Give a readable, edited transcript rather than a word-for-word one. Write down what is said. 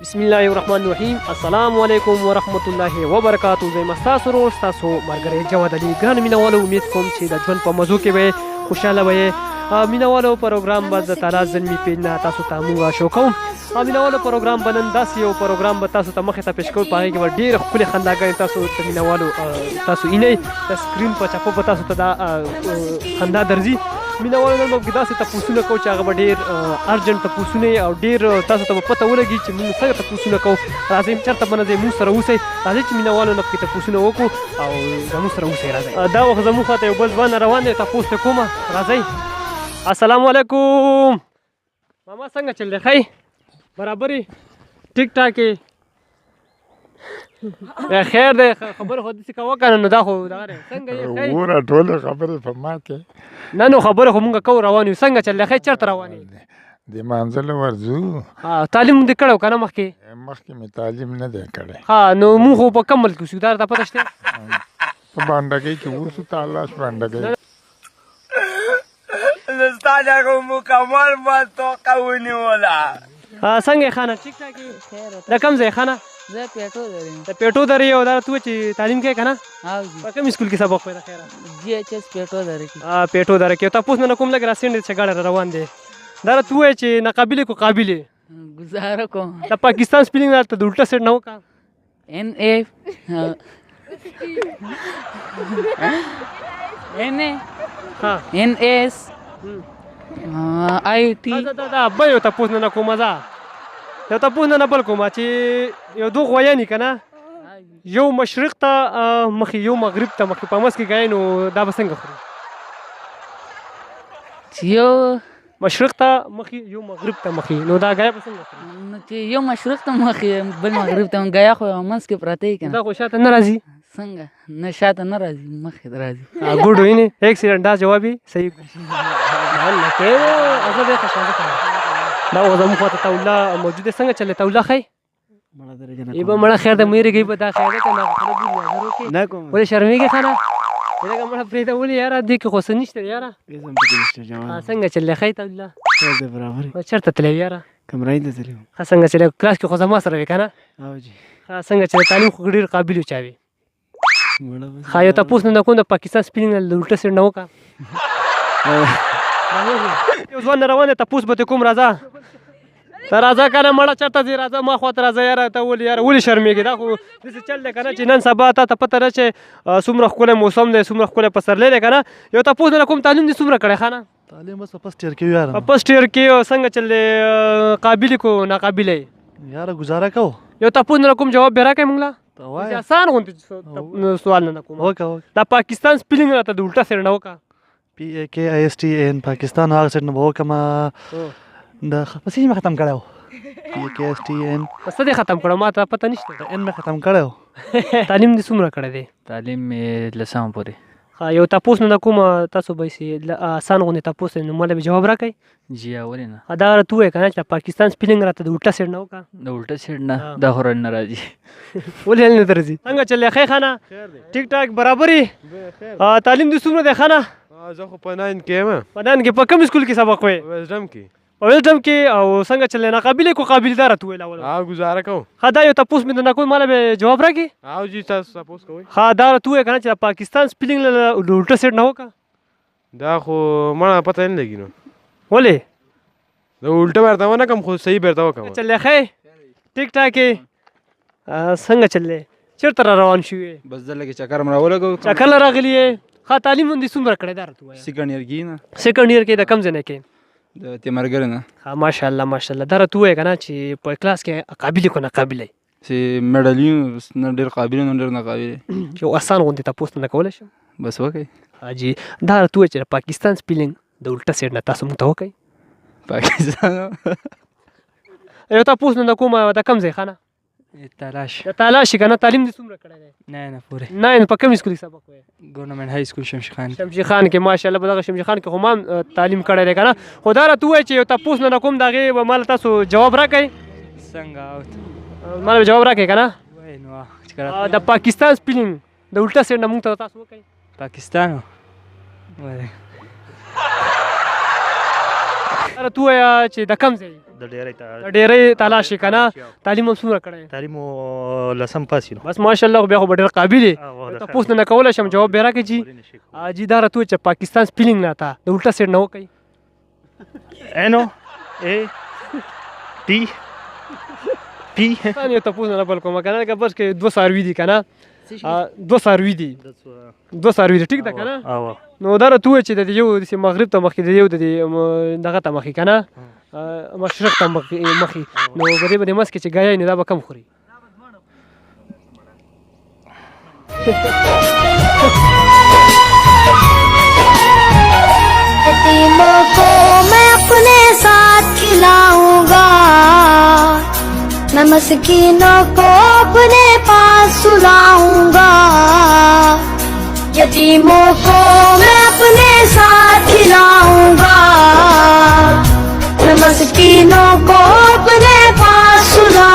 بسم الله الرحمن الرحیم. السلام علیکم ورحمت الله وبرکاتو. زه یم ستاسو ورور، ستاسو ملګری جواد علي. ګران مینهوالو، امید کوم چې د ژوند په مزو کې به خوشحاله وئ. مینهوالو، پروګرام به د تالا زلمي پیج نه تاسو ته موږ شو کوم. مینهوالو، پروګرام به نن داسې یو پروګرام به تاسو ته مخې ته پیش کوو، په هغې کې به ډېرې ښکلې خنداګانې تاسو ته مینهوالو تاسو وینئ. د سکرین په چپو به تاسو ته دا خندا درځي. مینهوالو، نن به پکې داسې تپوسونه کوو چې هغه به ډېر ارجنټ تپوسونه او ډېر تاسو ته به پته ولګي چې موږ څنګه تپوسونه کوو. راځئ، چېرته به نه ځئ، موږ سره اوسئ. راځئ چې مینهوالو نه پکې تپوسونه وکړو او زموږ سره اوسئ. راځئ. دا وخت زموږ خواته یو بل ځوان روان دی، تپوس ته کومه. راځئ. السلام علیکم ماما، څنګه چل دی؟ ښه برابرې، ټیک ټاک یې؟ خیر دی، خبره خو داسې کوه که نه. نو دا خو دغه دی. څنګه یې؟ ښه یې؟ وروره، ټولې خبرې په ما کې. نه نو، خبره خو مونږ کوو، روان یو. څنګه چل دی؟ ښه؟ چېرته روان یې؟ د منزل ورځو. ها، تعلیم دې کړی که نه مخکې؟ مخکې مې تعلیم نه دی کړی. ها، نو مونږ خو په کوم ملک اوسو، دا راته پته شته؟ په بانډګۍ کې اوسو، تالاش بانډګۍ. زه ستا دغه مکمل ما توقع ونیوله. څنګه یې خانه، ټیک ټاک یې؟ د کوم ځای خانه؟ زه پیټو لرم. د پیټو درې. او دا ته چې تعلیم کوې که نه؟ او جی. په کوم سکول کې سبق وایې د خیره؟ جی ایچ ایس پیټو لري کې. پیټو دره کې. تپوس نه کوم، لږ راسینډ چې ګاډی را روان دی. دا راته ووایه چې ناقابل کو قابل یې؟ ګزاره کوم. د پاکستان سپیلینګ راته د الټا سیټ نه وکړه. ان ای ان ای ها ان ایس آی ټي. دا دا بل یو تپوس نه کومه، ځه یو تپوس نه بل کومه چې یو دوه غویان که نه، یو مشرق ته مخې، یو مغرب ته مخې، په منځ کې ګای، نو دا به څنګه خوري؟ چې یو مشرق ته مخې، یو مغرب ته مخې، نو دا ګای به څنګه خوري؟ نو چې یو مشرق ته مخې، بل مغرب ته، ګیا خو منځ کې پراته یې کنه. دا خو شاته نه راځي؟ څنګه نه شاته نه راځي؟ مخې ته راځي. ګډ ویني، ایکسیلنټ، دا جواب یې صحیح. نه کې ازه به خوشاله. دا خو زموږ خواته توله موجوده. څنګه چلې توله؟ ښی ای به مړه، خیر ده، میرې به دا خیر ده کنه؟ خلک بولی نظر وکړي. نه کوم. ولې شرمېږي خانه؟ دغه مړه پرېږده. ولې یاره، دې کې خو څه نشته یاره. څنګه چلې؟ ښی توله؟ خیر ده، برابر. چېرته تللی یاره؟ کمرای ته تللی. ښه، څنګه چلې؟ کلاس کې خو زما سره وې که نه؟ او جی. ښه، څنګه چلې؟ تعلیم خو ډېر قابل و چا وي. ښه، یو تپوس نه کوم، د پاکستان سپیلینګ له الټه سیټ نه وکړه. یو ځوان روان دی، تپوس به ترې کوم. راځه ته، راځه که نه مړه، چېرته ځې؟ راځه ما خواته راځه یاره. ته ولې یاره، ولې شرمېږې؟ دا خو داسې چل دی که نه چې نن سبا تا ته پته ده چې څومره ښکلی موسم دی، څومره ښکلی پسرلی دی که نه. یو تپوس نه کوم، تعلیم دې څومره کړی خانه؟ تعلیم بس په فرسټ ایئر کې یاره. په فرسټ ایئر کې. څنګه چل دی، قابل کو ناقابل یې؟ یاره، ګزاره کو. یو تپوس نه کوم، جواب به راکړې مونږ له؟ ته وایه. اسان غونډې سوال نه کوم. وکړه وکړه. دا پاکستان سپیلینګ راته د الټا سره نه وکړه. پی ای کی آی اس ټی ان پاکستان، هغه سیټ نه به وکړم. د پسې مې ختم کړی و، پی ای کی اس ټی ان. څه دې ختم کړو؟ ما ته پته نشته. د ان مې ختم کړی و. تعلیم دې څومره کړی دی؟ تعلیم مې لسم پورې. ښه، یو تپوس نه کوم، تاسو به سي اسان غوندې تپوس دی، نو ماله به جواب راکړئ؟ جی، ولې نه. دا راته ووایه که نه چې پاکستان سپیلینګ راته د الټا سیټ نه وکړه. د الټا سیټ نه دا خو نه راځي. ولې نه درځي؟ څنګه چلې؟ ښه خانه، ټیک ټاک، برابرې؟ تعلیم دې څومره دی خانه؟ زه خو په ناین کې یم. په ناین کې، په کوم سکول کې سبق وایې؟ ویزډم کې. په ویزډم کې. او څنګه چلې، ناقابل کو قابل؟ دا راته وویل اول. ها، ګزاره کوم. ښه، دا یو تپوس مې درنه کوم، ماله به جواب راکړې؟ او جی، تاسو تپوس کوئ. ښه، دا راته ووایه که نه چې پاکستان سپیلینګ له الټا سیټ نه وکړه. دا خو مړه پته نه لګي نو. ولې؟ دا الټا ورته ونه کوم، خو صحیح بیرته وکم. چلې؟ ښه، ټیک ټاک یې؟ څنګه چلې، چېرته را روان شوې؟ بس دلته کې چکر مې راولګو. چکر له راغلی یې. ښه، تعلیم دې څومره کړی، دا راته ووایه. سیکنډ ایئر کې نه. سیکنډ ایئر کې، د کوم ځای نه کې؟ د تیمرګر نه. ښه، ماشاءالله ماشاءالله. دا راته ووایه که نه چې په کلاس کې قابل کو ناقابل یې؟ چې میډل یو، نه ډېر قابل نه ډېر ناقابل. یو اسان غوندې تپوس نه کولی شم؟ بس وکړئ. حاجي، دا راته ووایه چې د پاکستان سپیلینګ د الټا سیټ نه تاسو موږ ته وکړئ. پاکستان. یو تپوس نه کوم، د کوم ځای خانه؟ تلاش. د تالاشي که نه. تعلیم دې څومره کړی دی؟ نه پورې. نه، په کوم سکول کې سبق وایې؟ ګورنمنټ های سکول شمشي خان. شمشي خان کې، ماشاءالله. په دغه شمشي خان کې خو ما هم تعلیم کړی دی که نه. خو دا راته ووایه چې یو تپوس نه کوم، د هغې به ماله تاسو جواب راکړئ. څنګه اوت؟ ماله به جواب راکړئ که نه؟ وایي نو چې کله د پاکستان سپیلینګ د الټا سیټ نه مونږ ته تاسو وکړئ. پاکستان وایي. راته ووایه چې د کوم ځای؟ د د ډیری ته ډیری تلاش یې کنه. تعلیم هم څومره کړی؟ تعلیم لسم پاس نو. بس ماشاءالله، خو بیا خو به ډېر قابل یې، تپوس نه کولی شم، جواب به راکړې. جي جي، دا راته ووایه چې پاکستان سپیلینګ نه تا د الټا سیډ نه وکړي. اینو ای ټي پی. یو تپوس نه بل کوم کنه، که بس کې دوه څاروي دي کنه، دوه څاروي دي، دوه څاروي دي، ټیک ده کنه؟ نو دا راته ووایه چې د یو داسې مغرب ته مخکې، د یو د دغه ته مخکې کنه، مشرق ته مخکې، نو په دې باندې منځ کې چې ګیا نو دا به کم خوري. यतीमों को मैं अपने साथ खिलाऊंगा, मैं मस्कीनों को अपने पास सुलाऊंगा। यतीमों को मैं अपने साथ खिलाऊंगा, मैं मस्कीनों को अपने पास सुलाऊंगा।